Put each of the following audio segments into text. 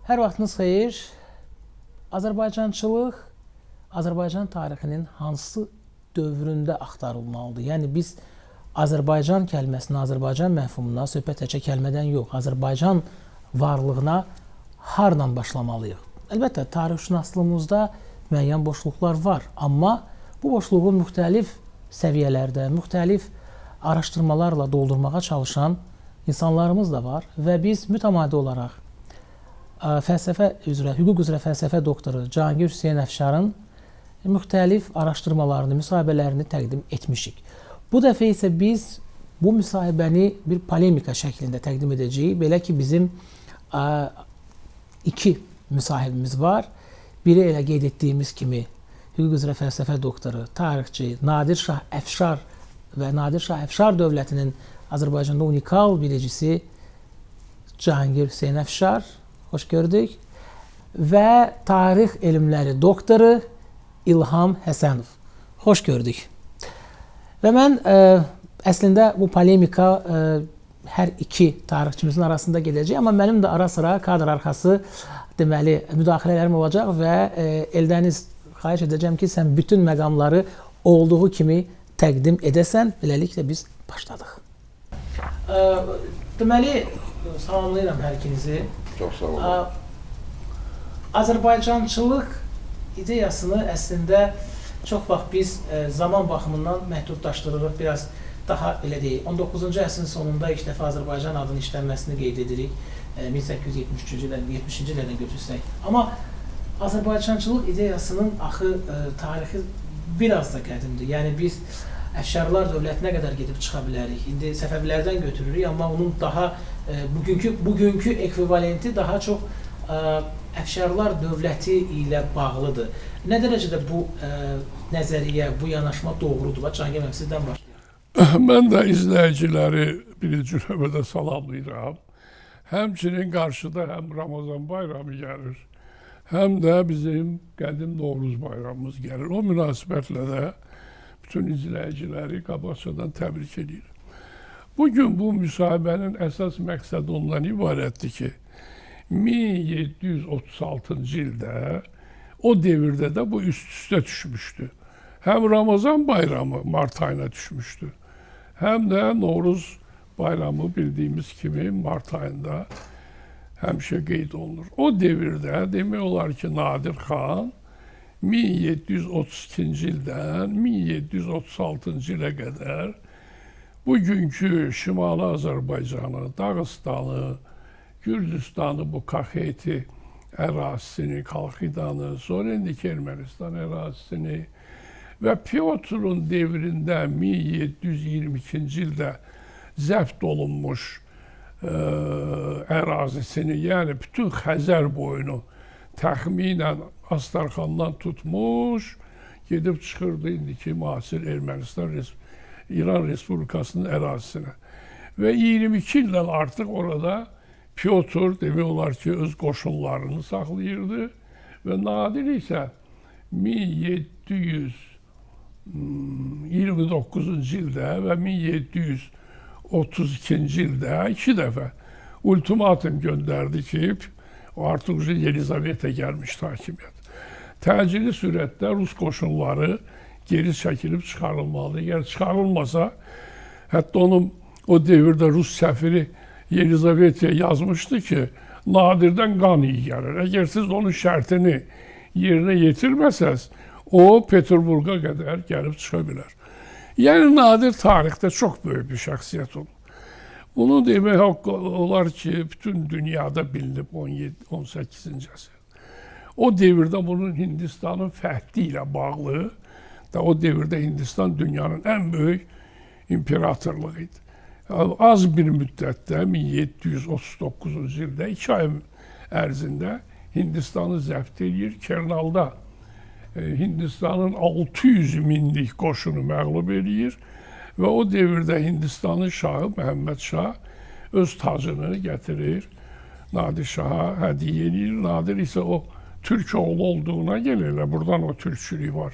Hər vaxtınız xeyir. Azərbaycançılıq Azərbaycan tarixinin hansı dövründə axtarılmalıdır? Yəni biz Azərbaycan kəlməsinə, Azərbaycan məfhumuna söhbət təkcə kəlmədən yox, Azərbaycan varlığına hardan başlamalıyıq? Əlbəttə, tarixşünaslığımızda müəyyən boşluqlar var, amma bu boşluğu müxtəlif səviyyələrdə, müxtəlif araşdırmalarla doldurmağa çalışan insanlarımız da var və biz mütəmadi olaraq fəlsəfə üzrə, hüquq üzrə fəlsəfə doktoru Cahangir Hüseyn Əfşarın müxtəlif araşdırmalarını, müsahibələrini təqdim etmişik. Bu dəfə isə biz bu müsahibəni bir polemika şəklində təqdim edəcəyik. Belə ki, bizim iki müsahibimiz var. Biri elə qeyd etdiyimiz kimi hüquq üzrə fəlsəfə doktoru, tarixçi Nadir Şah Əfşar və Nadir Şah Əfşar dövlətinin Azərbaycanda unikal bilicisi Cahangir Hüseyn Əfşar, xoş gördük. Və tarix elmləri doktoru İlham Həsənov. Xoş gördük. Və mən əslində bu polemika hər iki tarixçimizin arasında gedəcək, amma mənim də ara-sıra kadr arxası deməli müdaxilələrim olacaq və Eldəniz, xahiş edəcəm ki, sən bütün məqamları olduğu kimi təqdim edəsən. Beləliklə biz başladıq. Deməli, salamlayıram hər ikinizi. Çox sağ olun. Azərbaycançılıq ideyasını əslində çox vaxt biz zaman baxımından məhdudlaşdırırıq, biraz daha belə deyək. 19-cu əsrin sonunda ilk dəfə Azərbaycan adının işlənməsini qeyd edirik. 1873-cü ildən, 70-ci illərdən götürsək. Amma Azərbaycançılıq ideyasının axı tarixi biraz da qədimdir. Yəni biz Əfşarlar dövlətinə qədər gedib çıxa bilərik. İndi Səfəvilərdən götürürük, amma onun daha bugünkü ekvivalenti daha çox Əfşarlar dövləti ilə bağlıdır. Nə dərəcədə bu nəzəriyyə, bu yanaşma doğrudur? Bax, Cahangir müəllim, sizdən başlayaq. Mən də izləyiciləri birinci növbədə salamlayıram. Həmçinin qarşıda həm Ramazan bayramı gəlir, həm də bizim qədim Novruz bayramımız gəlir. O münasibətlə də bütün izləyiciləri qabaqcadan təbrik edirəm. Bugün bu müsahibənin əsas məqsədi ondan ibarətdir ki, 1736-cı ildə o devirdə də bu üst-üstə düşmüşdü. Həm Ramazan bayramı mart ayına düşmüşdü, həm də Novruz bayramı bildiyimiz kimi mart ayında həmişə qeyd olunur. O devirdə demək olar ki, Nadir xan 1732-ci ildən 1736-cı ilə qədər bugünkü Şimali Azərbaycanı, Dağıstanı, Gürcüstanı, bu Kaxeti ərazisini, Kalxidanı, sonra indiki Ermənistan ərazisini və Pyotrun devrində 1722-ci ildə zəbt olunmuş ərazisini, yəni bütün Xəzər boyunu təxminən Astarxandan tutmuş, gedib çıxırdı indiki müasir Ermənistan, İran Respublikasının ərazisinə. Və 22 ildən artıq orada Pyotr demək olar ki, öz qoşunlarını saxlayırdı və Nadir isə 1729-cu ildə və 1732-ci ildə iki dəfə ultimatum göndərdi ki, o artıq Yelizaveta gəlmişdi hakimiyyət. Təcili sürətdə Rus qoşunları geri çəkilib çıxarılmalıdır. Əgər çıxarılmasa, hətta onun o devirdə Rus səfiri Yelizaveta'ya yazmışdı ki, Nadirdən qan iyi gəlir. Əgər siz onun şərtini yerinə yetirməsəz, o Peterburqa qədər gəlib çıxa bilər. Yəni Nadir tarixdə çox böyük bir şəxsiyyət olub. Bunu demək olar ki, bütün dünyada bilinib 17-18-ci əsr. O devirdə bunun Hindistanın fəthi ilə bağlı, da o devirdə Hindistan dünyanın ən böyük imperatorluğu idi. Az bir müddətdə 1739-cu ildə 2 ay ərzində Hindistanı zəbt eləyir. Kernalda Hindistanın 600 minlik qoşunu məğlub eləyir və o devirdə Hindistanın şahı Məhəmməd Şah öz tacını gətirir, Nadir Şaha hədiyyə eləyir. Nadir isə o Türk oğlu olduğuna görə elə buradan o türkçülük var.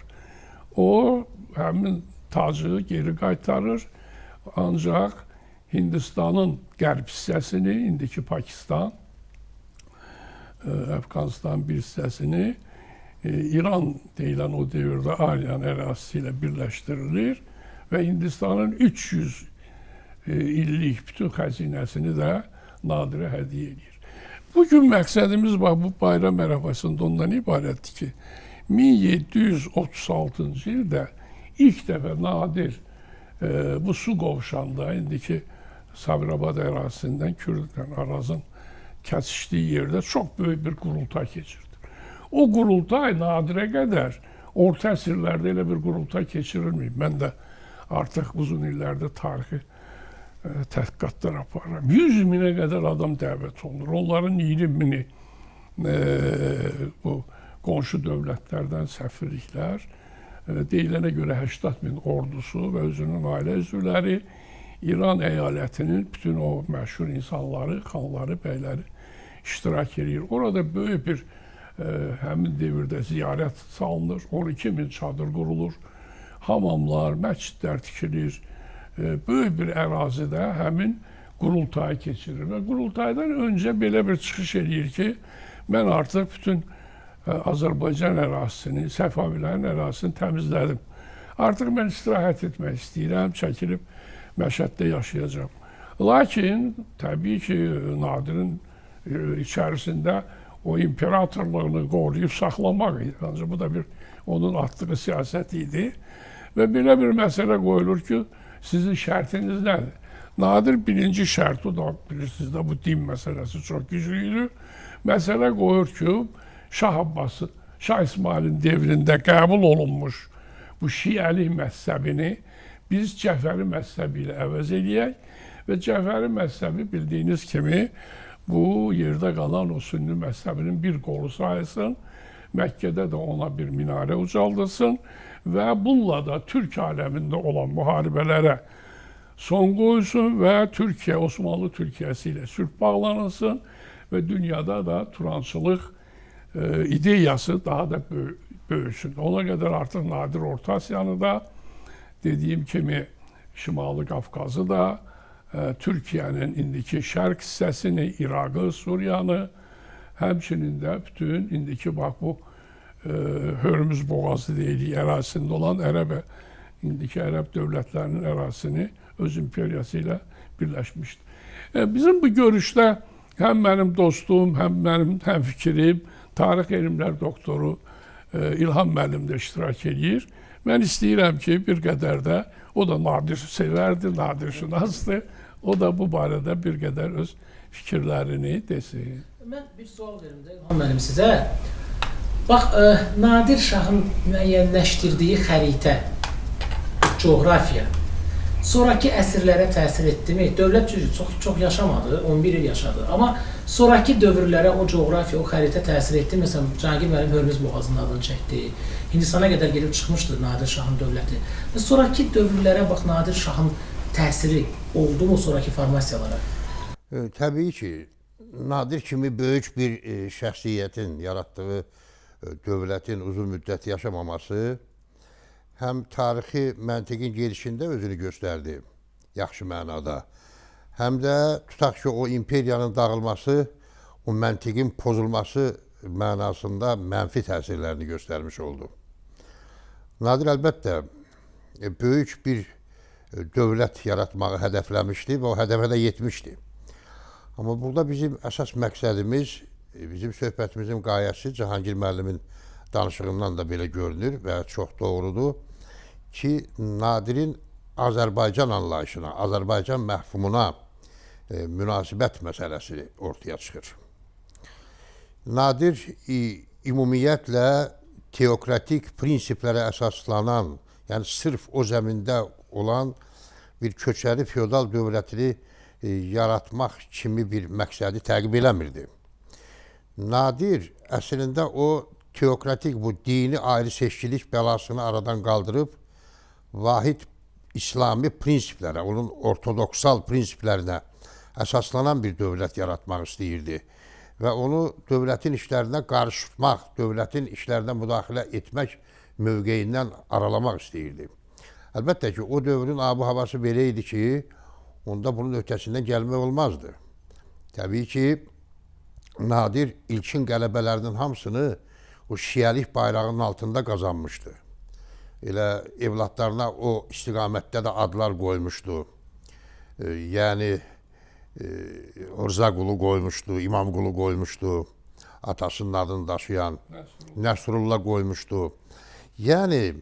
O həmin tacı geri qaytarır. Ancaq Hindistanın qərb hissəsini, indiki Pakistan, Əfqanistanın bir hissəsini İran deyilən o dövrdə Aryan ərazisi ilə birləşdirilir və Hindistanın 300 illik bütün xəzinəsini də Nadirə hədiyyə edir. Bugün məqsədimiz bax bu bayram ərəfəsində ondan ibarətdir ki, 1736-cı ildə ilk dəfə Nadir bu su qovşanda, indiki Sabirabad ərazisindən Kürdlə Arazın kəsişdiyi yerdə çox böyük bir qurultay keçirdir. O qurultay Nadirə qədər orta əsrlərdə elə bir qurultay keçirilməyib. Mən də artıq uzun illərdir tarixi tədqiqatlar aparıram. 100 minə qədər adam dəvət olunur. Onların 20 mini bu qonşu dövlətlərdən səfirliklər, deyilənə görə 80 min ordusu və özünün ailə üzvləri, İran əyalətinin bütün o məşhur insanları, xanları, bəyləri iştirak edir. Orada böyük bir həmin devirdə ziyarət salınır, 12 min çadır qurulur, hamamlar, məscidlər tikilir. Böyük bir ərazidə həmin qurultayı keçirir və qurultaydan öncə belə bir çıxış eləyir ki, mən artıq bütün Azərbaycan ərazisini, Səfavilərin ərazisini təmizlədim. Artıq mən istirahət etmək istəyirəm, çəkilib Məşəddə yaşayacağam. Lakin təbii ki, Nadirin içərisində o imperatorluğunu qoruyub saxlamaq idi. Ancaq bu da bir onun atdığı siyasət idi. Və belə bir məsələ qoyulur ki, sizin şərtiniz nədir? Nadir birinci şərti, o da bilirsiniz də bu din məsələsi çox güclü idi. Məsələ qoyur ki, Şah Abbası, Şah İsmailin devrində qəbul olunmuş bu şiəlik məzhəbini biz Cəfəri məzhəbi ilə əvəz eləyək və Cəfəri məzhəbi bildiyiniz kimi bu yerdə qalan o sünni məzhəbinin bir qolu sayılsın, Məkkədə də ona bir minarə ucaldılsın və bununla da Türk aləmində olan müharibələrə son qoyulsun və Türkiyə, Osmanlı Türkiyəsi ilə sülh bağlanılsın və dünyada da Turançılıq ideyası daha da böyüsün. Ona qədər artıq Nadir Orta Asiyanı da, dediyim kimi Şimali Qafqazı da, Türkiyənin indiki şərq hissəsini, İraqı, Suriyanı, həmçinin də bütün indiki bax bu Hörmüz boğazı deyilik ərazisində olan Ərəb, indiki Ərəb dövlətlərinin ərazisini öz imperiyası ilə birləşmişdi. Bizim bu görüşdə həm mənim dostum, həm mənim həmfikrim, tarix elmlər doktoru İlham müəllim də iştirak eləyir. Mən istəyirəm ki, bir qədər də, o da Nadir sevərdi, Nadir şünasdır, o da bu barədə bir qədər öz fikirlərini desin. Mən bir sual verim də İlham müəllim sizə. Bax, Nadir Şahın müəyyənləşdirdiyi xəritə, coğrafiya sonraki əsrlərə təsir etdimi? Dövlət cüzü çox yaşamadı, 11 il yaşadı. Amma sonraki dövrlərə o coğrafiya, o xəritə təsir etdi. Məsələn, Cahangir müəllim Hörmüz boğazının adını çəkdi. Hindistana qədər gedib çıxmışdı Nadir Şahın dövləti. Və sonraki dövrlərə bax, Nadir Şahın təsiri oldu mu sonraki formasiyalara? Təbii ki, Nadir kimi böyük bir şəxsiyyətin yaratdığı dövlətin uzun müddət yaşamaması həm tarixi məntiqin gedişində özünü göstərdi, yaxşı mənada, həm də tutaq ki, o imperiyanın dağılması, o məntiqin pozulması mənasında mənfi təsirlərini göstərmiş oldu. Nadir əlbəttə böyük bir dövlət yaratmağı hədəfləmişdi və o hədəfə də yetmişdi. Amma burada bizim əsas məqsədimiz, bizim söhbətimizin qayəsi Cahangir müəllimin danışığından da belə görünür və çox doğrudur ki, Nadirin Azərbaycan anlayışına, Azərbaycan məhfumuna münasibət məsələsi ortaya çıxır. Nadir ümumiyyətlə teokratik prinsiplərə əsaslanan, yəni sırf o zəmində olan bir köçəri feodal dövlətini yaratmaq kimi bir məqsədi təqib eləmirdi. Nadir əslində o teokratik bu dini ayrı seçkilik bəlasını aradan qaldırıb vahid İslami prinsiplərə, onun ortodoksal prinsiplərinə əsaslanan bir dövlət yaratmaq istəyirdi. Və onu dövlətin işlərinə qarışmaq, dövlətin işlərinə müdaxilə etmək mövqeyindən aralamaq istəyirdi. Əlbəttə ki, o dövrün ab-havası belə idi ki, onda bunun ötəsindən gəlmək olmazdı. Təbii ki, Nadir ilkin qələbələrinin hamısını o şiəlik bayrağının altında qazanmışdı. Elə evladlarına o istiqamətdə də adlar qoymuşdu. Yəni Rızaqulu qoymuşdu, İmamqulu qoymuşdu, atasının adını daşıyan Nəsrullah qoymuşdu. Yəni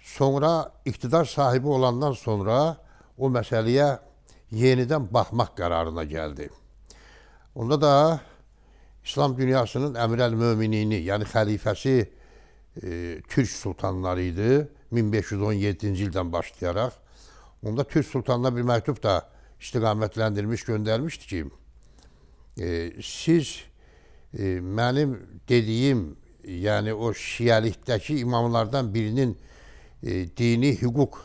sonra iqtidar sahibi olandan sonra o məsələyə yenidən baxmaq qərarına gəldi. Onda da İslam dünyasının əmir-əl-möminini, yəni xəlifəsi Türk sultanları idi 1517-ci ildən başlayaraq. Onda Türk sultanına bir məktub da istiqamətləndirmiş, göndərmişdi ki, siz mənim dediyim, yəni o şiəlikdəki imamlardan birinin dini hüquq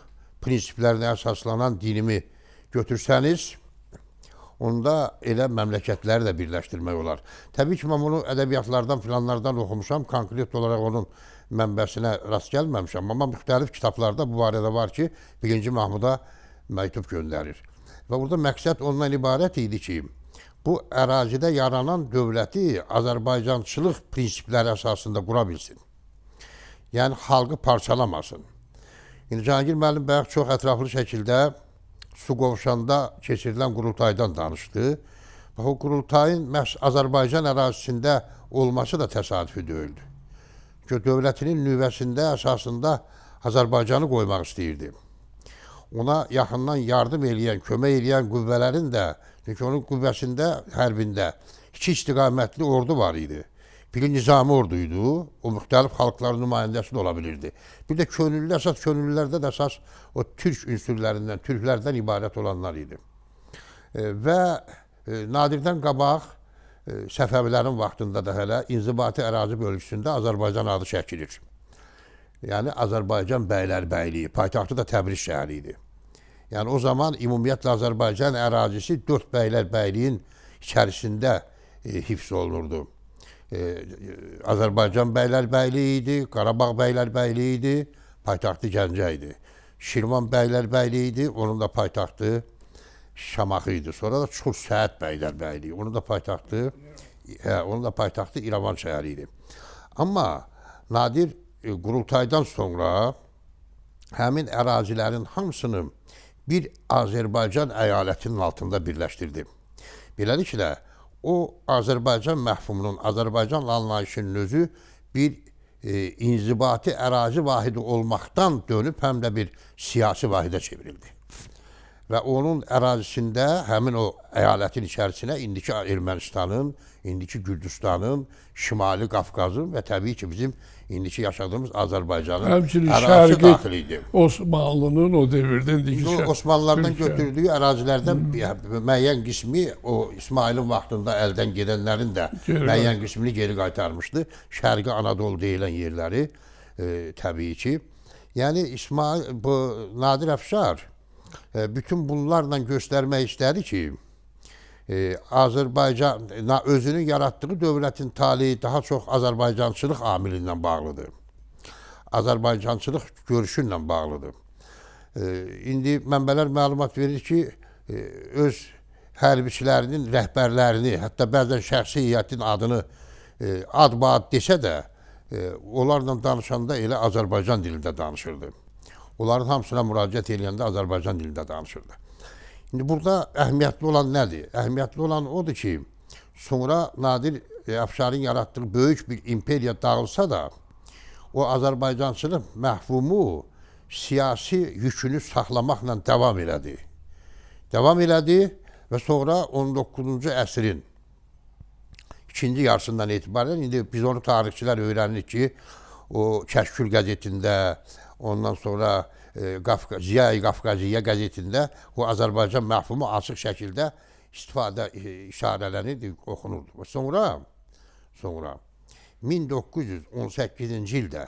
prinsiplərinə əsaslanan dinimi götürsəniz, onda elə məmləkətləri də birləşdirmək olar. Təbii ki, mən bunu ədəbiyyatlardan filanlardan oxumuşam, konkret olaraq onun mənbəsinə rast gəlməmişəm. Amma müxtəlif kitablarda bu barədə var ki, 1-ci Mahmuda məktub göndərir. Və burada məqsəd ondan ibarət idi ki, bu ərazidə yaranan dövləti Azərbaycançılıq prinsipləri əsasında qura bilsin. Yəni, xalqı parçalamasın. İndi Cahangir müəllim bayaq çox ətraflı şəkildə Suqovuşanda keçirilən qurultaydan danışdı. Bax, o qurultayın məhz Azərbaycan ərazisində olması da təsadüfi deyildi. Çünki dövlətinin nüvəsində əsasında Azərbaycanı qoymaq istəyirdi. Ona yaxından yardım eləyən, kömək eləyən qüvvələrin də, çünki onun qüvvəsində, hərbində iki istiqamətli ordu var idi. Biri nizami ordu idi, o müxtəlif xalqların nümayəndəsi də ola bilirdi. Bir də könüllü, əsas könüllülərdə də əsas o türk ünsürlərindən, türklərdən ibarət olanlar idi. Və Nadirdən qabaq Səfəvilərin vaxtında da hələ inzibati ərazi bölgüsündə Azərbaycan adı çəkilir. Yəni Azərbaycan bəylərbəyliyi, paytaxtı da Təbriz şəhəri idi. Yəni o zaman ümumiyyətlə Azərbaycan ərazisi 4 bəylərbəyliyin içərisində hifz olunurdu. Azərbaycan bəylərbəyliyi idi, Qarabağ bəylərbəyliyi idi, paytaxtı Gəncə idi. Şirvan bəylərbəyliyi idi, onun da paytaxtı Şamaxı idi. Sonra da Çuxur Səəd bəylərbəyliyi, onun da paytaxtı, onun da paytaxtı İrəvan şəhəri idi. Amma Nadir qurultaydan sonra həmin ərazilərin hamısını bir Azərbaycan əyalətinin altında birləşdirdi. Beləliklə, o Azərbaycan məfhumunun, Azərbaycan anlayışının özü bir inzibati ərazi vahidi olmaqdan dönüb həm də bir siyasi vahidə çevrildi. Və onun ərazisində həmin o əyalətin içərisinə indiki Ermənistanın, indiki Gürcüstanın, Şimali Qafqazın və təbii ki, bizim indiki yaşadığımız Azərbaycanın ərazisi daxil idi. Osmanlının o devirdə indiki Osmanlılardan götürdüyü ərazilərdən müəyyən qismi o İsmailin vaxtında əldən gedənlərin də müəyyən qismini geri qaytarmışdı. Şərqi Anadolu deyilən yerləri təbii ki. Yəni İsmail, bu Nadir Əfşar bütün bunlarla göstərmək istədi ki, Azərbaycan özünün yaratdığı dövlətin taleyi daha çox Azərbaycançılıq amili ilə bağlıdır. Azərbaycançılıq görüşü ilə bağlıdır. İndi mənbələr məlumat verir ki, öz hərbiçilərinin rəhbərlərini, hətta bəzən şəxsi heyətin adını adbaad desə də, onlarla danışanda elə Azərbaycan dilində danışırdı. Onların hamısına müraciət eləyəndə Azərbaycan dilində danışırdı. İndi burada əhəmiyyətli olan nədir? Əhəmiyyətli olan odur ki, sonra Nadir Əfşarın yaratdığı böyük bir imperiya dağılsa da, o Azərbaycançılıq məfhumu siyasi yükünü saxlamaqla davam elədi. Davam elədi və sonra 19-cu əsrin ikinci yarısından etibarən, indi biz onu tarixçilər öyrənirik ki, o Kəşkül qəzetində, ondan sonra Ziya-i Qafqaziyyə qəzetində o Azərbaycan məfhumu açıq şəkildə istifadə işarələnirdi, oxunurdu. Və sonra 1918-ci ildə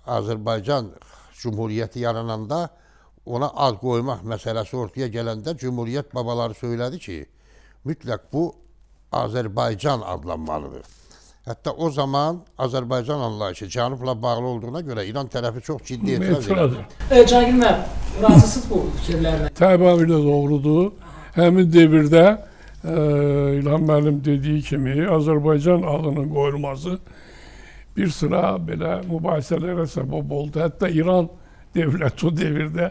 Azərbaycan Cümhuriyyəti yarananda ona ad qoymaq məsələsi ortaya gələndə Cümhuriyyət babaları söylədi ki, mütləq bu Azərbaycan adlanmalıdır. Hətta o zaman Azərbaycan anlayışı cənubla bağlı olduğuna görə İran tərəfi çox ciddi etiraz elədi. Cahangir müəllim, razısınız bu fikirlərlə? Tamamilə doğrudur. Həmin devirdə İlham müəllim dediyi kimi Azərbaycan adının qoyulması bir sıra belə mübahisələrə səbəb oldu. Hətta İran dövləti o devirdə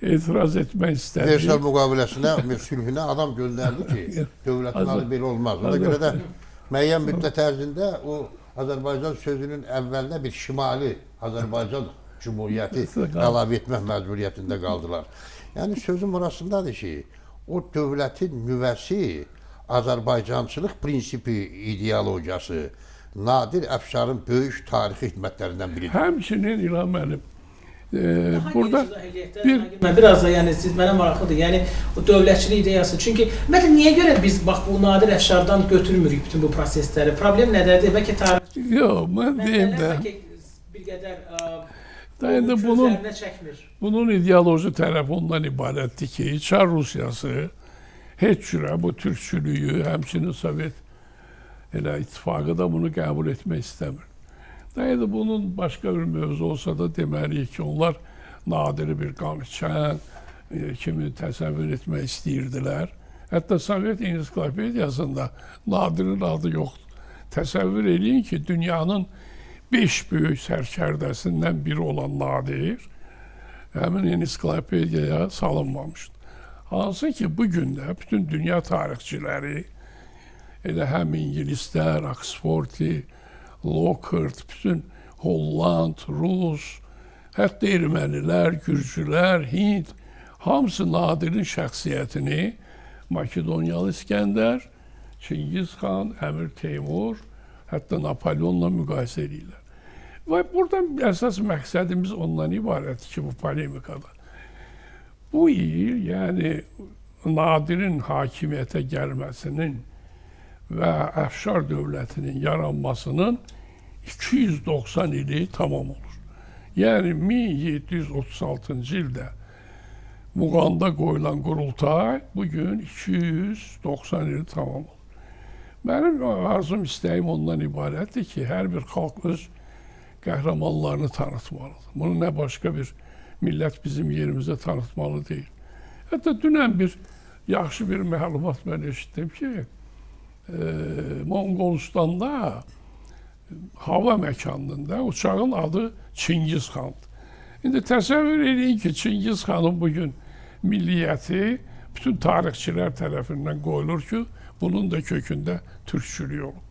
etiraz etmək istədi. Versal müqaviləsinə, sülhünə adam göndərdi ki, dövlətin adı belə olmaz. Ona görə də müəyyən müddət ərzində o Azərbaycan sözünün əvvəlinə bir Şimali Azərbaycan Cümhuriyyəti əlavə etmək məcburiyyətində qaldılar. Yəni sözüm orasındadır ki, o dövlətin nüvəsi Azərbaycançılıq prinsipi ideologiyası Nadir Əfşarın böyük tarixi xidmətlərindən biridir. Həmçinin İlham müəllim, burada bir mən biraz da yəni siz mənə maraqlıdır. Yəni o dövlətçilik ideyası. Çünki ümumiyyətlə niyə görə biz bax bu Nadir Əfşardan götürmürük bütün bu prosesləri? Problem nədədir? Bəlkə tarix yox, mən deyim də. Bəlkə bir qədər Da indi bunun üzərinə çəkmir. Bunun ideoloji tərəfi ondan ibarətdir ki, Çar Rusiyası heç cürə bu türkçülüyü, həmçinin Sovet elə ittifaqı da bunu qəbul etmək istəmir. Da indi bunun başqa bir mövzu olsa da deməliyik ki, onlar Nadiri bir qan içən kimi təsəvvür etmək istəyirdilər. Hətta Sovet ensiklopediyasında Nadirin adı yoxdur. Təsəvvür eləyin ki, dünyanın 5 böyük sərkərdəsindən biri olan Nadir həmin ensiklopediyaya salınmamışdı. Hansı ki, bu gün də bütün dünya tarixçiləri, elə həm ingilislər, Oxfordi, Lockhart, bütün Holland, Rus, hətta ermənilər, gürcülər, Hind, hamısı Nadirin şəxsiyyətini Makedoniyalı İskəndər, Çingiz xan, Əmir Teymur, hətta Napoleonla müqayisə edirlər. Və buradan əsas məqsədimiz ondan ibarətdir ki, bu polemikada. Bu il, yəni Nadirin hakimiyyətə gəlməsinin və Əfşar dövlətinin yaranmasının 290 ili tamam olur. Yəni 1736-cı ildə Muğanda qoyulan qurultay bugün 290 ili tamam olur. Mənim arzum, istəyim ondan ibarətdir ki, hər bir xalq öz qəhrəmanlarını tanıtmalıdır. Bunu nə başqa bir millət bizim yerimizə tanıtmalı deyil. Hətta dünən bir yaxşı bir məlumat mən eşitdim ki, Monqolistanda hava məkanında uçağın adı Çingiz xandır. İndi təsəvvür eləyin ki, Çingiz xanın bugün milliyyəti bütün tarixçilər tərəfindən qoyulur ki, bunun da kökündə türkçülük olub.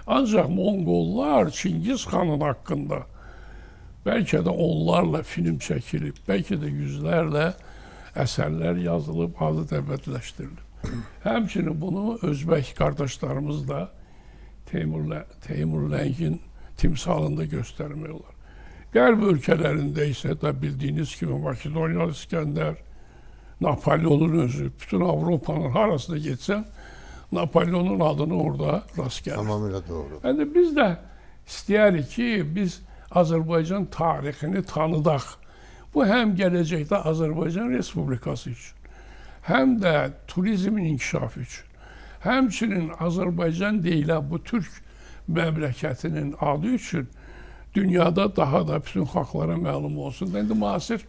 Ancaq Monqollar Çingiz xanın haqqında bəlkə də onlarla film çəkilib, bəlkə də yüzlərlə əsərlər yazılıb, adı da əbədləşdirilib. Həmçinin bunu Özbək qardaşlarımız da Teymur Ləngin timsalında göstərmək olar. Qərb ölkələrində isə da bildiyiniz kimi Makedoniyalı İskəndər, Napoleonun özü, bütün Avropanın harasına getsən, Napoleonun adını orada rast gəlir. Tamamilə doğru. Yəni biz də istəyirik ki, biz Azərbaycan tarixini tanıdaq. Bu həm gələcəkdə Azərbaycan Respublikası üçün, həm də turizmin inkişafı üçün, həmçinin Azərbaycan deyilən bu türk məmləkətinin adı üçün dünyada daha da bütün xalqlara məlum olsun. İndi müasir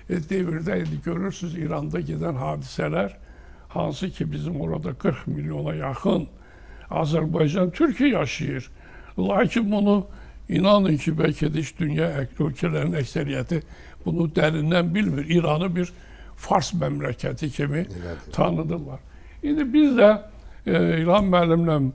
devirdə indi görürsünüz İranda gedən hadisələr, hansı ki bizim orada 40 milyona yaxın Azərbaycan Türkiye yaşayır. Lakin bunu inanın ki, bəlkə də heç dünya ölkələrinin əksəriyyəti bunu dərindən bilmir. İranı bir Fars məmləkəti kimi tanıdılar. İndi biz də İlham müəllimlə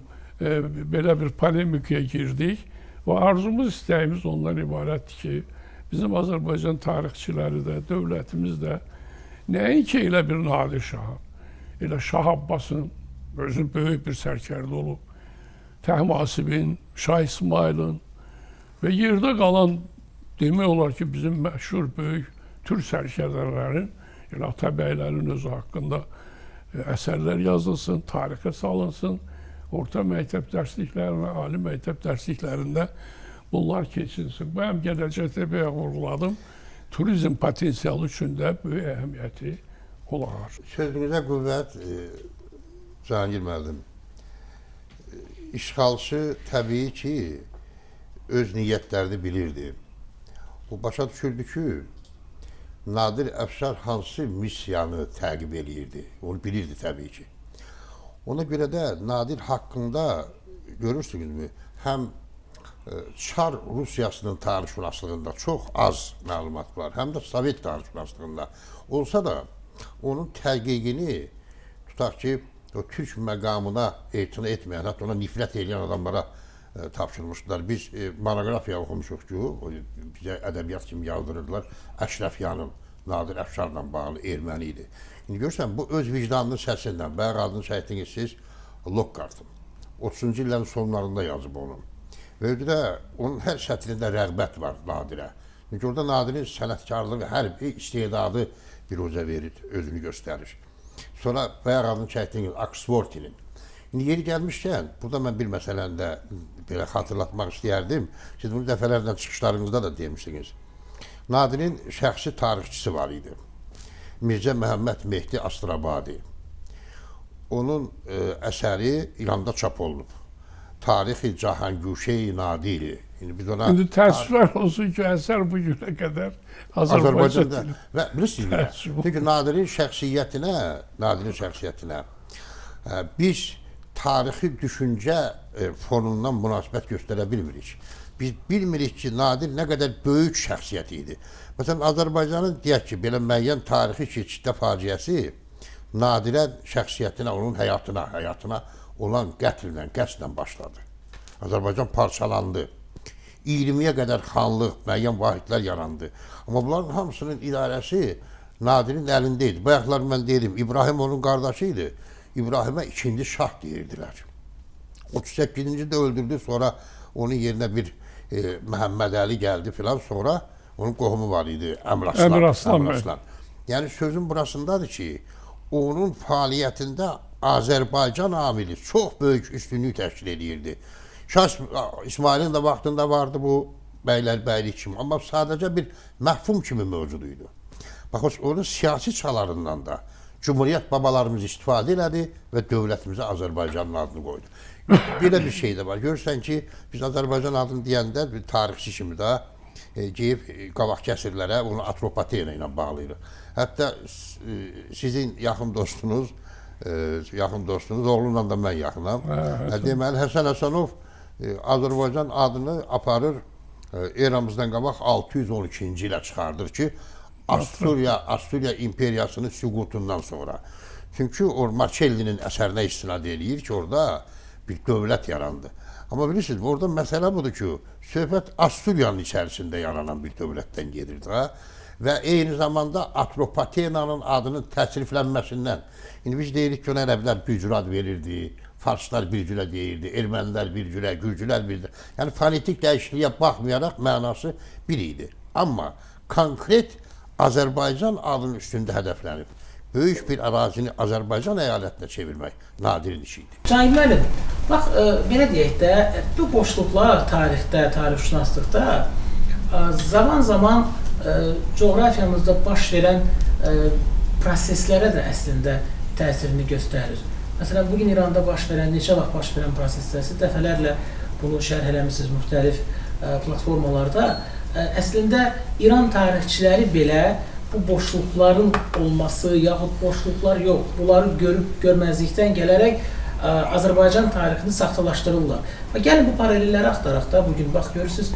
belə bir polemikaya girdik və arzumuz, istəyimiz ondan ibarətdir ki, bizim Azərbaycan tarixçiləri də, dövlətimiz də nəinki elə bir Nadir Şahın, elə Şah Abbasın özü böyük bir sərkərdə olub, Təhmasibin, Şah İsmailin və yerdə qalan demək olar ki, bizim məşhur böyük türk sərkərdələrin, elə Atabəylərin özü haqqında əsərlər yazılsın, tarixə salınsın, orta məktəb dərsliklərində, ali məktəb dərsliklərində bunlar keçilsin. Bu həm gələcəkdə bayaq vurğuladım, turizm potensialı üçün də böyük əhəmiyyəti olar. Sözünüzə qüvvət, Cahangir müəllim. İşğalçı təbii ki, öz niyyətlərini bilirdi. O başa düşürdü ki, Nadir Əfşar hansı missiyanı təqib eləyirdi. Onu bilirdi təbii ki. Ona görə də Nadir haqqında görürsünüzmü, həm Çar Rusiyasının tarixşünaslığında çox az məlumat var, həm də Sovet tarixşünaslığında. Olsa da onun tədqiqini tutaq ki, o türk məqamına etina etməyən, hətta ona nifrət edən adamlara tapşırmışdılar. Biz monoqrafiya oxumuşuq ki, bizə ədəbiyyat kimi yazdırırdılar. Əşrəfyanın, Nadir Əfşarla bağlı erməni idi. İndi görürsən, bu öz vicdanının səsindən, bayaq adını çəkdiniz siz, Lockhart'ın. 30-cu illərin sonlarında yazıb onu. Və özü də onun hər sətrində rəğbət var Nadirə. Çünki orada Nadirin sənətkarlığı, hərbi istedadı biruzə verir, özünü göstərir. Sonra bayaq adını çəkdiyiniz Oxfordinin. İndi yeri gəlmişkən, burada mən bir məsələni də belə xatırlatmaq istəyərdim. Siz bunu dəfələrlə çıxışlarınızda da demişdiniz. Nadirin şəxsi tarixçisi var idi. Mirzə Məhəmməd Mehdi Astrabadi. Onun əsəri İranda çap olunub. Tarixi Cahangüşe-i Nadiri. İndi biz ona İndi təəssüflər olsun ki, əsər bu günə qədər Azərbaycan Azərbaycanda və bilirsiniz niyə? Çünki Nadirin şəxsiyyətinə biz tarixi düşüncə fonundan münasibət göstərə bilmirik. Biz bilmirik ki, Nadir nə qədər böyük şəxsiyyət idi. Məsələn, Azərbaycanın deyək ki, belə müəyyən tarixi keçiddə faciəsi Nadirə şəxsiyyətinə, onun həyatına olan qətllə, qəsdən başladı. Azərbaycan parçalandı. 20-yə qədər xanlıq, müəyyən vahidlər yarandı. Amma bunların hamısının idarəsi Nadirin əlində idi. Bayaqlar mən deyirdim, İbrahim onun qardaşı idi. İbrahimə ikinci şah deyirdilər. 38-ci də öldürdü, sonra onun yerinə bir Məhəmməd Əli gəldi filan, sonra onun qohumu var idi, Əmraslan. Əmraslan. Yəni sözün burasındadır ki, onun fəaliyyətində Azərbaycan amili çox böyük üstünlük təşkil edirdi. Şah İsmailin də vaxtında vardı bu bəylərbəylik kimi, amma sadəcə bir məfhum kimi mövcud idi. Bax, onun siyasi çalarından da Cumhuriyyət babalarımız istifadə elədi və dövlətimizə Azərbaycanın adını qoydu. Belə bir şey də var. Görürsən ki, biz Azərbaycan adını deyəndə bir tarixçi kimi də geyib qabaqki əsrlərə onu Atropatena ilə bağlayırıq. Hətta sizin yaxın dostunuz, oğlunla da mən yaxınam. Deməli, Həsən Həsənov Azərbaycan adını aparır eramızdan qabaq 612-ci ilə çıxardır ki, Asturiya imperiyasının süqutundan sonra. Çünki o Marçellinin əsərinə istinad eləyir ki, orada bir dövlət yarandı. Amma bilirsiniz, orada məsələ budur ki, söhbət Asturiyanın içərisində yaranan bir dövlətdən gedirdi. Ha? Və eyni zamanda Atropatenanın adının təsriflənməsindən. İndi biz deyirik ki, ona ərəblər bir cür ad verirdi, farslar bir cürə deyirdi, ermənilər bir cürə, gürcülər bir cürə. Yəni fonetik dəyişikliyə baxmayaraq mənası bir idi. Amma konkret Azərbaycan adının üstündə hədəflənib. Böyük bir ərazini Azərbaycan əyalətinə çevirmək Nadirin işi idi. Cahangir müəllim, bax, belə deyək də, bu boşluqlar tarixdə, tarixşünaslıqda zaman-zaman coğrafiyamızda baş verən proseslərə də əslində təsirini göstərir. Məsələn, bugün İranda baş verən, neçə vaxt baş verən proseslər, siz dəfələrlə bunu şərh eləmisiniz müxtəlif platformalarda. Əslində, İran tarixçiləri belə bu boşluqların olması, yaxud boşluqlar yox, bunları görüb görməzlikdən gələrək Azərbaycan tarixini saxtalaşdırırlar. Və gəlin bu paralelləri axtaraq da bugün, bax görürsünüz,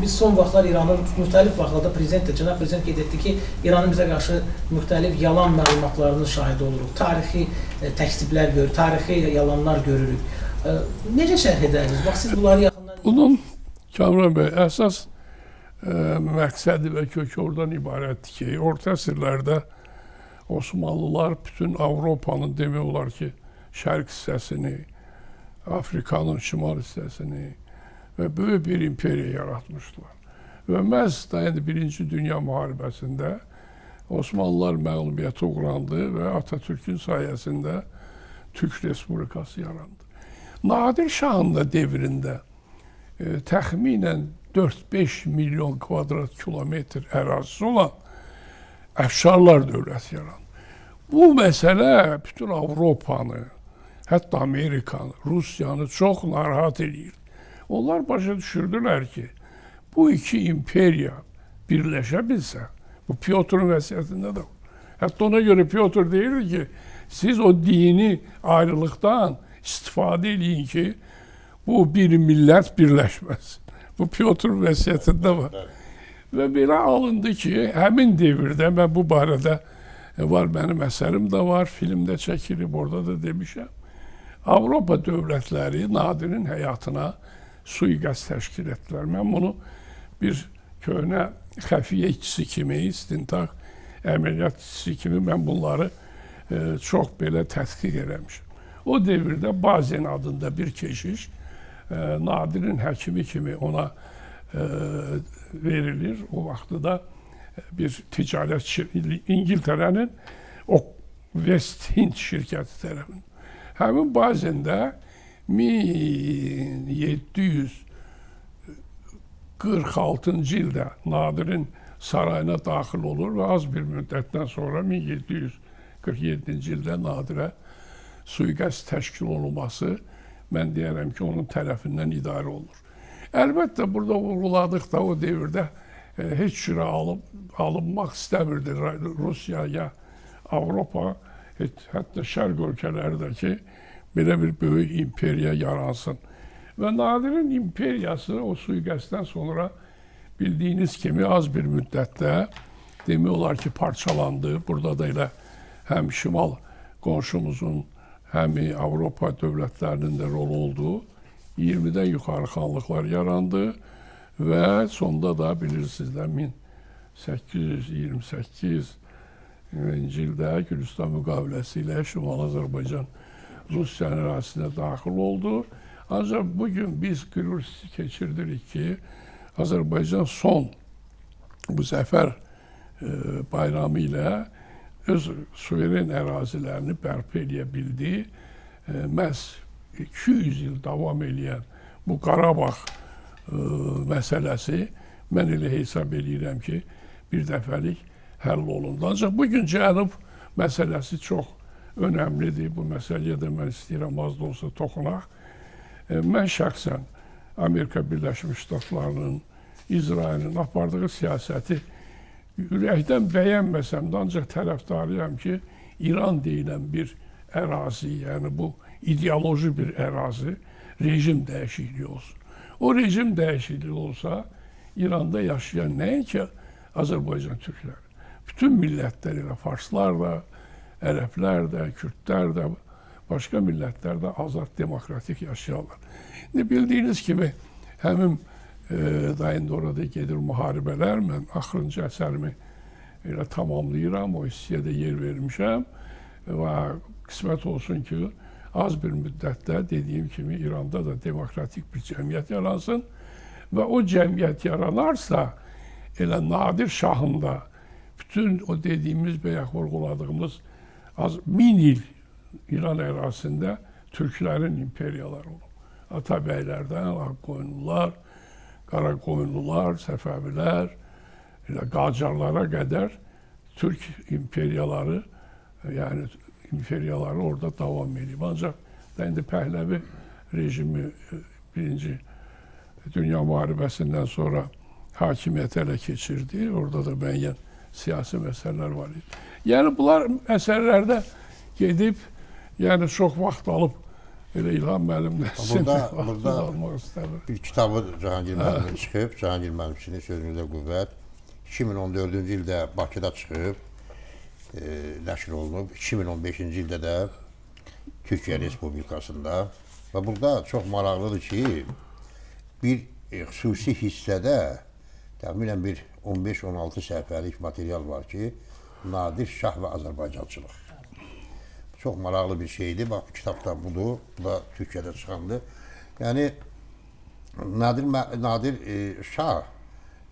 biz son vaxtlar İranın müxtəlif vaxtlarda prezident də, cənab prezident qeyd etdi ki, İranın bizə qarşı müxtəlif yalan məlumatlarının şahidi oluruq, tarixi təkziblər görürük, tarixi yalanlar görürük. Necə şərh edərsiniz? Bax, siz bunları yaxından... Bunun, Kamran bəy, əsas məqsədi və kökü oradan ibarətdir ki, orta əsrlərdə Osmanlılar bütün Avropanın demək olar ki, şərq hissəsini, Afrikanın şimal hissəsini və böyük bir imperiya yaratmışdılar. Və məhz da indi Birinci Dünya Müharibəsində Osmanlılar məğlubiyyətə uğrandı və Atatürk'ün sayəsində Türk Respublikası yarandı. Nadir Şahın da devrində təxminən 4-5 milyon kvadrat kilometr ərazisi olan Əfşarlar dövləti yarandı. Bu məsələ bütün Avropanı, hətta Amerikanı, Rusiyanı çox narahat eləyirdi. Onlar başa düşürdülər ki, bu iki imperiya birləşə bilsə, bu Pyotrun vəsiyyətində də var. Hətta ona görə Pyotr deyirdi ki, Siz o dini ayrılıqdan istifadə eləyin ki, bu bir millət birləşməz. Bu Pyotr vəsiyyətində var. Və belə alındı ki, həmin dövrdə mən bu barədə var, mənim əsərim də var, filmdə çəkilib, orada da demişəm. Avropa dövlətləri Nadirin həyatına sui-qəsd təşkil etdilər. Mən bunu bir köhnə xəfiyyə işçisi kimi, istintaq əməliyyat işçisi kimi mən bunları çox belə tədqiq eləmişəm. O dövrdə Bazen adında bir keşiş Nadirin həkimi kimi ona verilir. O vaxtı da bir ticarət İngiltərənin o West Hind şirkəti tərəfindən. Həmin Bazende 1746-cı ildə Nadirin sarayına daxil olur və az bir müddətdən sonra 1747-ci ildə Nadirə sui-qəsd təşkil olunması, mən deyərəm ki, onun tərəfindən idarə olunur. Əlbəttə, burada vurğuladıq da o dövrdə heç cürə alınmaq istəmirdi Rusiya ya Avropa, hətta Şərq ölkələrindəki belə bir böyük imperiya yaransın. Və Nadirin imperiyası o sui-qəsddən sonra bildiyiniz kimi az bir müddətdə demək olar ki, parçalandı. Burada da elə həm şimal qonşumuzun, həm Avropa dövlətlərinin də rolu oldu. 20-dən yuxarı xanlıqlar yarandı və sonda da bilirsiniz də 1828-ci ildə Gülüstan müqaviləsi ilə Şimal Azərbaycan Rusiyanın ərazisinə daxil oldu. Ancaq bugün biz qürur keçirdirik ki, Azərbaycan son bu zəfər bayramı ilə öz suveren ərazilərini bərpa eləyə bildi. Məhz 200 il davam eləyən bu Qarabağ məsələsi mən elə hesab eləyirəm ki, bir dəfəlik həll olundu. Ancaq bugün Cənub məsələsi çox önəmlidir. Bu məsələyə də mən istəyirəm az da olsa toxunaq. Mən şəxsən Amerika Birləşmiş Ştatlarının, İsrailin apardığı siyasəti ürəkdən bəyənməsəm də ancaq tərəfdarıyam ki, İran deyilən bir ərazi, yəni bu ideoloji bir ərazi, rejim dəyişikliyi olsun. O rejim dəyişikliyi olsa, İranda yaşayan nəinki Azərbaycan türkləri, bütün millətlər elə farslar da, ərəblər də, kürdlər də, başqa millətlər də azad, demokratik yaşayarlar. İndi bildiyiniz kimi, həmin da indi orada gedir müharibələr, mən axırıncı əsərimi elə tamamlayıram, o hissəyə də yer vermişəm və qismət olsun ki, az bir müddətdə dediyim kimi İranda da demokratik bir cəmiyyət yaransın və o cəmiyyət yaranarsa, elə Nadir Şahın da bütün o dediyimiz, bayaq vurğuladığımız az 1000 il İran ərazisində türklərin imperiyaları olub. Atabəylərdən Ağqoyunlular, Qaraqoyunlular, Səfəvilər, elə Qacarlara qədər Türk imperiyaları, yəni imperiyaları orada davam edib. Ancaq da indi Pəhləvi rejimi Birinci Dünya Müharibəsindən sonra hakimiyyəti ələ keçirdi. Orada da müəyyən siyasi məsələlər var idi. Yəni bunlar əsərlərdə gedib, yəni çox vaxt alıb elə İlham müəllim də sizin burada almaq istəmir. Bir kitabı Cahangir müəllimin çıxıb, Cahangir müəllim sizin sözünüzə qüvvət. 2014-cü ildə Bakıda çıxıb, nəşr olunub. 2015-ci ildə də Türkiyə Respublikasında. Və burada çox maraqlıdır ki, bir xüsusi hissədə təxminən bir 15-16 səhifəlik material var ki, Nadir Şah və Azərbaycançılıq. Çox maraqlı bir şeydir. Bax, bu kitab da budur. Bu da Türkiyədə çıxandır. Yəni, Nadir Şah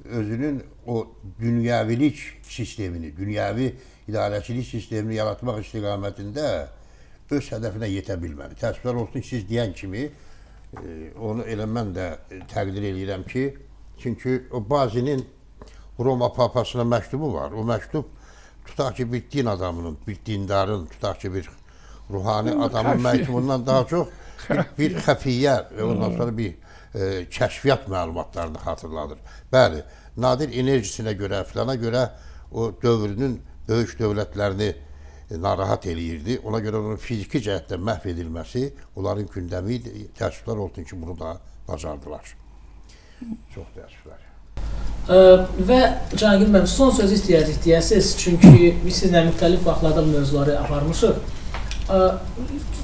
özünün o dünyəvilik sistemini, dünyəvi idarəçilik sistemini yaratmaq istiqamətində öz hədəfinə yetə bilmədi. Təəssüflər olsun ki, siz deyən kimi, onu elə mən də təqdir eləyirəm ki, çünki o Bazinin Roma papasına məktubu var. O məktub tutaq ki, bir din adamının, bir dindarın, tutaq ki, bir ruhani adamın məktubundan daha çox bir xəfiyyə və ondan sonra bir kəşfiyyat məlumatlarını xatırladır. Bəli, Nadir enerjisinə görə, filana görə o dövrünün böyük dövlətlərini narahat eləyirdi. Ona görə onun fiziki cəhətdən məhv edilməsi onların gündəmi idi. Təəssüflər olsun ki, bunu da bacardılar. Çox təəssüflər. Və Cahangir müəllim, son sözü istəyərdik deyəsiz, çünki biz sizlə müxtəlif vaxtlarda bu mövzuları aparmışıq.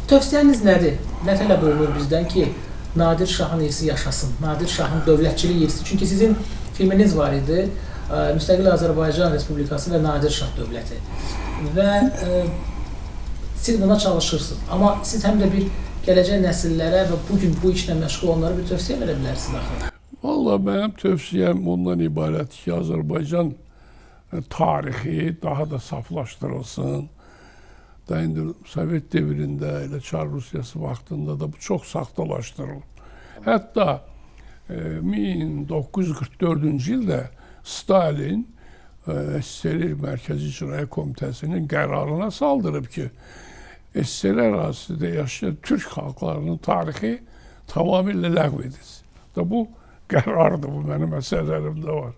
Tövsiyəniz nədir? Nə tələb olunur bizdən ki, Nadir Şahın irsi yaşasın, Nadir Şahın dövlətçilik irsi? Çünki sizin filminiz var idi, Müstəqil Azərbaycan Respublikası və Nadir Şah dövləti. Və siz buna çalışırsınız. Amma siz həm də bir gələcək nəsillərə və bugün bu işlə məşğul olanlara bir tövsiyə verə bilərsiniz axı. Vallahi mənim tövsiyəm ondan ibarət ki, Azərbaycan tarixi daha da saflaşdırılsın. Da indi Sovet dövründə, elə Çar Rusiyası vaxtında da bu çox saxtalaşdırılıb. Hətta 1944-cü ildə Stalin SSR Mərkəzi İcraiyyə Komitəsinin qərarına saldırıb ki, SSR ərazisində yaşayan türk xalqlarının tarixi tamamilə ləğv edilsin. Da bu qərardır, bu mənim əsərlərimdə var.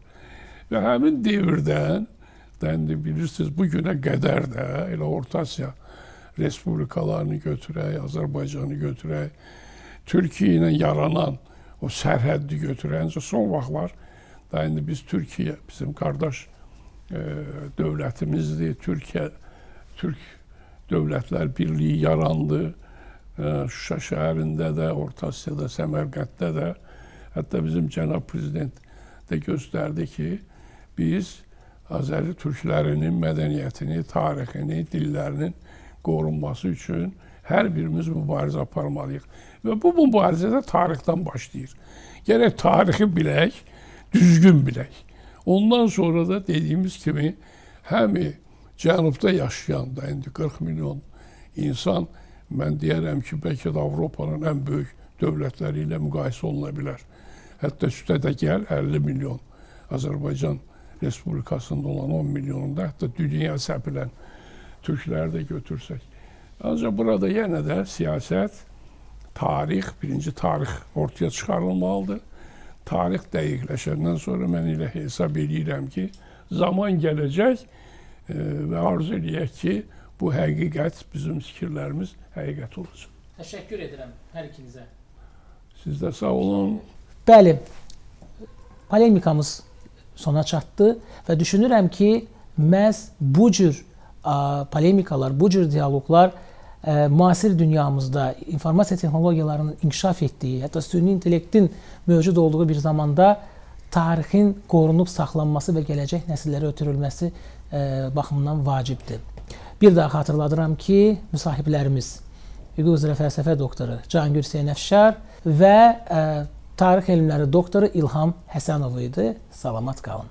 Və həmin devirdən, da indi bilirsiniz, bu günə qədər də elə Orta Asiya respublikalarını götürək, Azərbaycanı götürək, Türkiyə ilə yaranan o sərhəddi götürək. Ancaq son vaxtlar da indi biz Türkiyə, bizim qardaş dövlətimizdir. Türkiyə, Türk Dövlətlər Birliyi yarandı. Şuşa şəhərində də, Orta Asiyada, Səmərqənddə də. Hətta bizim cənab prezident də göstərdi ki, biz Azəri türklərinin mədəniyyətini, tarixini, dillərinin qorunması üçün hər birimiz mübarizə aparmalıyıq. Və bu mübarizə də tarixdən başlayır. Gərək tarixi bilək, düzgün bilək. Ondan sonra da dediyimiz kimi həm cənubda yaşayan da indi 40 milyon insan, mən deyərəm ki, bəlkə də Avropanın ən böyük dövlətləri ilə müqayisə oluna bilər. Hətta üstə də gəl 50 milyon Azərbaycan Respublikasında olan 10 milyonunda, hətta dünya səpilən türkləri də götürsək. Ancaq burada yenə də siyasət, tarix, birinci tarix ortaya çıxarılmalıdır. Tarix dəqiqləşəndən sonra mən elə hesab eləyirəm ki, zaman gələcək və arzu eləyək ki, bu həqiqət, bizim fikirlərimiz həqiqət olacaq. Təşəkkür edirəm hər ikinizə. Siz də sağ olun. Bəli, polemikamız sona çatdı və düşünürəm ki, məhz bu cür polemikalar, bu cür dialoqlar müasir dünyamızda informasiya texnologiyalarının inkişaf etdiyi, hətta süni intellektin mövcud olduğu bir zamanda tarixin qorunub saxlanması və gələcək nəsillərə ötürülməsi baxımından vacibdir. Bir daha xatırladıram ki, müsahiblərimiz hüquq üzrə fəlsəfə doktoru Cahangir Hüseynəfşar və tarix elmləri doktoru İlham Həsənov idi. Salamat qalın.